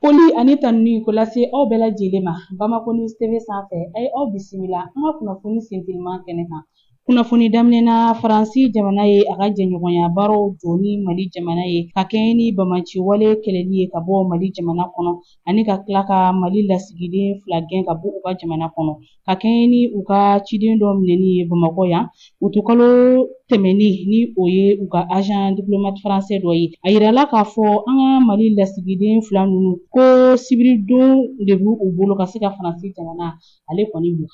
Foli ani tanuni ko lase aw bɛɛ lajɛlen ma Bamako News TV sanfɛ. A ye aw bisimila an ka kunnafoni senteliman kɛnɛ kan. Kunnafoni daminɛ na, Faransi jamana ye a ka jɛɲɔgɔnya baaraw jɔ ni Mali jamana ye ka kɛɲɛ ni banbaanci wale kɛlɛli ye ka bɔ Mali jamana kɔnɔ, ani ka tila ka Mali lasigiden 2 gɛn ka bɔ u ka jamana kɔnɔ, ka kɛɲɛ ni u ka ciden dɔ minɛni ye Bamakɔ yan utukalo tɛmɛnen, ni o ye u ka agent diplomate français dɔ ye. A yirala k'a fɔ an ka Mali lasigiden 2 ninnu ko sibiridon de b'u bolo ka se ka Faransi jamana ale kɔni bila.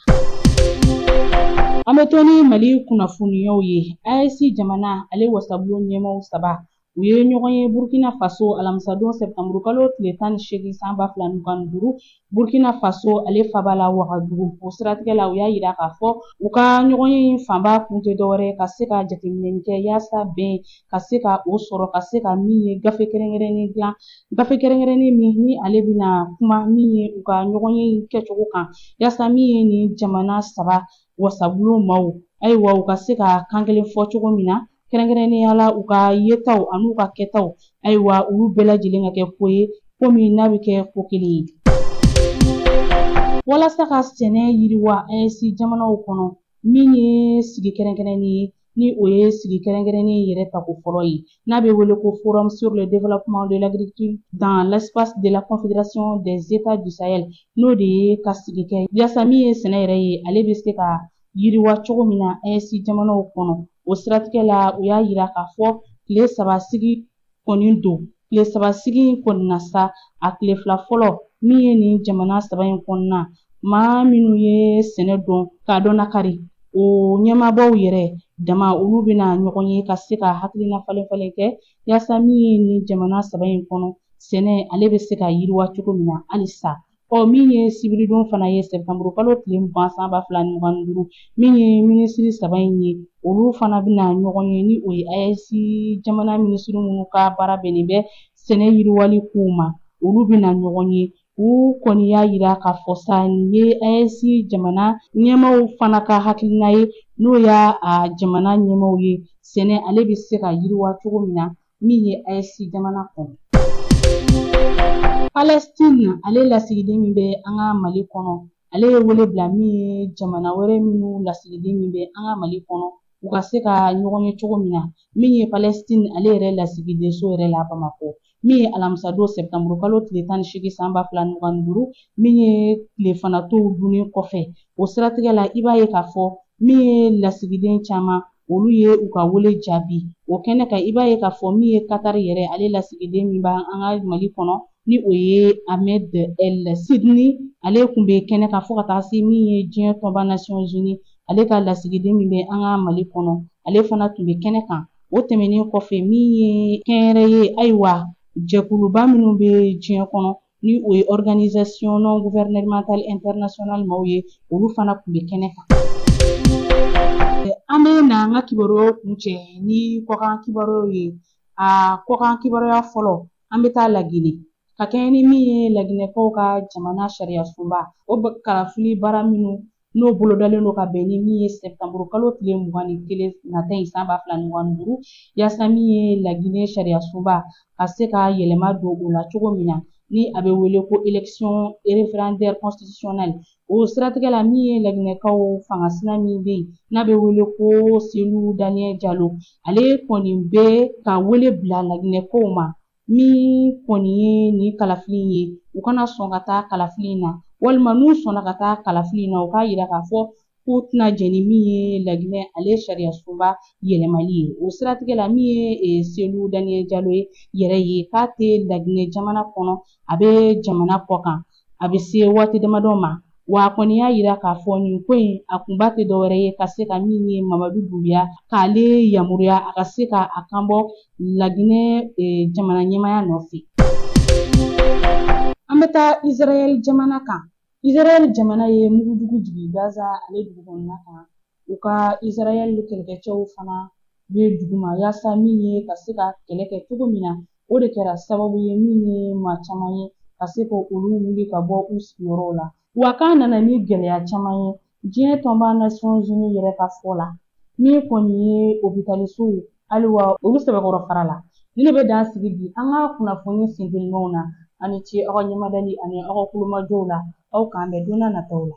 An bɛ to ni Mali kunnafoniyaw ye. AES jamana ale wasabulon ɲɛmaaw 3, u ye ɲɔgɔn ye Burkina Faso alamisadon sɛtanburu kalo tile 18 san 2025, Burkina Faso ale faba la Wagadugu. O siratigɛ la, u y'a yira k'a fɔ u ka ɲɔgɔn ye in fanba kun tɛ dɔwɛrɛ ka se ka jateminɛni kɛ yaasa bɛn ka se ka o sɔrɔ, ka se ka min ye gafe kɛrɛnkɛrɛnnen dilan, gafe kɛrɛnkɛrɛnnen min ni ale bɛna kuma min ye u ka ɲɔgɔn ye in kɛcogo kan, yaasa min ye nin jamana 3 wasabulon maaw, ayiwa, u ka se ka kan kelen fɔ cogo min na, kɛrɛnkɛrɛnnenya la u ka yetaw an'u ka kɛtaw, ayiwa, olu bɛɛ lajɛlen ka kɛ ko ye ko min n'a bɛ kɛ ko kelen ye, walasa ka sɛnɛ yiriwa AES jamanaw kɔnɔ. Min ye sigi kɛrɛnkɛrɛnnen ye, ni o ye sigi kɛrɛnkɛrɛnnen yɛrɛ tako fɔlɔ ye, n'a bɛ wele ko Forum sur le développement de l'agriculture dans l'espace de la Confédération des États du Sahel, n'o de ye ka sigi kɛ yaasa min ye sɛnɛ yɛrɛ ye, ale bɛ se ka yiriwa cogo min na AES jamanaw kɔnɔ. O siratigɛ la, u y'a yira k'a fɔ tile 3 sigi kɔni don. Tile 3 sigi in kɔni na sa, a tile 2 fɔlɔ, min ye nin jamana 3 in kɔnɔna maa minnu ye sɛnɛ dɔn k'a dɔn nakari, o ɲɛmaabaw yɛrɛ dama, olu bɛna ɲɔgɔn ye ka se ka hakilina falen falen kɛ yaasa min ye nin jamana 3 in kɔnɔ sɛnɛ ale bɛ se ka yiriwa cogo min na halisa. Min ye sibiridon fana ye sɛtanburu kalo tile 20 san 2025, min ye minisiri 3 in ye, olu fana bɛna ɲɔgɔn ye, ni o ye AES jamana minisiri minnu ka baara bɛnnen bɛ sɛnɛ yiriwali kow ma, olu bɛna ɲɔgɔn ye. U kɔni y'a yira k'a fɔ sa nin ye AES jamana ɲɛmaaw fana ka hakilina ye, n'o y'a jamana ɲɛmaaw ye, sɛnɛ ale bɛ se ka yiriwa cogo min na min ye AES jamana kɔnɔ. Palestine ale lasigiden min bɛ an ka Mali kɔnɔ, ale ye wele bila min ye jamana wɛrɛ minnu lasigiden min bɛ an ka Mali kɔnɔ, u ka se ka ɲɔgɔn ye cogo min na, min ye Palestine ale yɛrɛ lasigidenso yɛrɛ la Bamakɔ, min ye alamisadon sɛtanburu kalo tile 18 san 2025, min ye tilefanatow dunnen kɔfɛ. O siratigɛ la, i b'a ye k'a fɔ min ye lasigiden caman, olu ye u ka wele jaabi o kɛnɛ kan. I b'a ye k'a fɔ min ye Katari yɛrɛ ale lasigiden min b'an ka Mali kɔnɔ, ni o ye Ahmed El Sidni, ale tun bɛ kɛnɛ kan, fo ka taa se min ye diɲɛ tɔnba Nations Unies ale ka lasigiden min bɛ an ka Mali kɔnɔ, ale fana tun bɛ kɛnɛ kan. O tɛmɛnen kɔfɛ, min ye kɛnyɛrɛye, ayiwa, jɛkuluba minnu bɛ diɲɛ kɔnɔ, ni o ye organisation non gouvernementale internationale maaw ye, olu fana tun bɛ kɛnɛ kan. An bɛ na an ka kibaruyaw kuncɛ ni kɔkan kibaruyaw ye. A kɔkan kibaruya fɔlɔ, an bɛ taa Laginɛ ka kɛɲɛ ni min ye Laginɛkaw ka jamana sariya sunba o kalafili baara minnu n'o bolodalen don ka bɛn ni min ye sɛtanburu kalo tile 21 nata in san 2025, yaasa min ye Laginɛ sariya sunba ka se ka yɛlɛma don o la cogo min na, ni a bɛ wele ko élection référendaire constitutionnelle. O siratigɛ la, min ye Laginɛkaw fangasina min bɛ yen n'a bɛ wele ko Selu Daniel Jalo, ale kɔni bɛ ka wele bila Laginɛkaw ma, min kɔni ye nin kalafili in ye, u kana sɔn ka taa kalafili in na, walima n'u sɔnna ka taa kalafili in na, u k'a yira k'a fɔ k'u tɛna jɛn ni min ye Laginɛ ale sariya sunba yɛlɛmali ye. O siratigɛ la, min ye Selu Daniel Jalo ye yɛrɛ ye k'a tɛ Laginɛ jamana kɔnɔ, a bɛ jamana kɔ kan, a bɛ se waati damadɔ ma. Wa a kɔni y'a yira k'a fɔ nin ko in a kunba tɛ dɔwɛrɛ ye ka se ka min ye Mamadu Dunbiya k'ale yamaruya a ka se ka a kan bɔ Laginɛ jamana ɲɛmaaya nɔfɛ. An bɛ taa Israël jamana kan. Israël jamana ye mugujugu jigin Gaza ale dugu kɔnɔna kan. U ka Israël kɛlɛkɛcɛw fana bɛ duguma yaasa min ye ka se ka kɛlɛ kɛ cogo min na. O de kɛra sababu ye min ye maa caman ye ka se ka olu wuli ka bɔ u sigiyɔrɔw la. Wa k'a nana ni gɛlɛya caman ye diɲɛ tɔnba Nations Unies yɛrɛ ka fɔ la, min kɔni ye hôpitalisow, ayiwa, olu sɛbɛkɔrɔ fara la. Ni ne bɛ dan sigi bi an ka kunnafoni sentelimanw na. Aw ni ce aw ka ɲɛmadali ani aw ka kulomajɔw la. Aw k'an bɛn don n'a nataw la.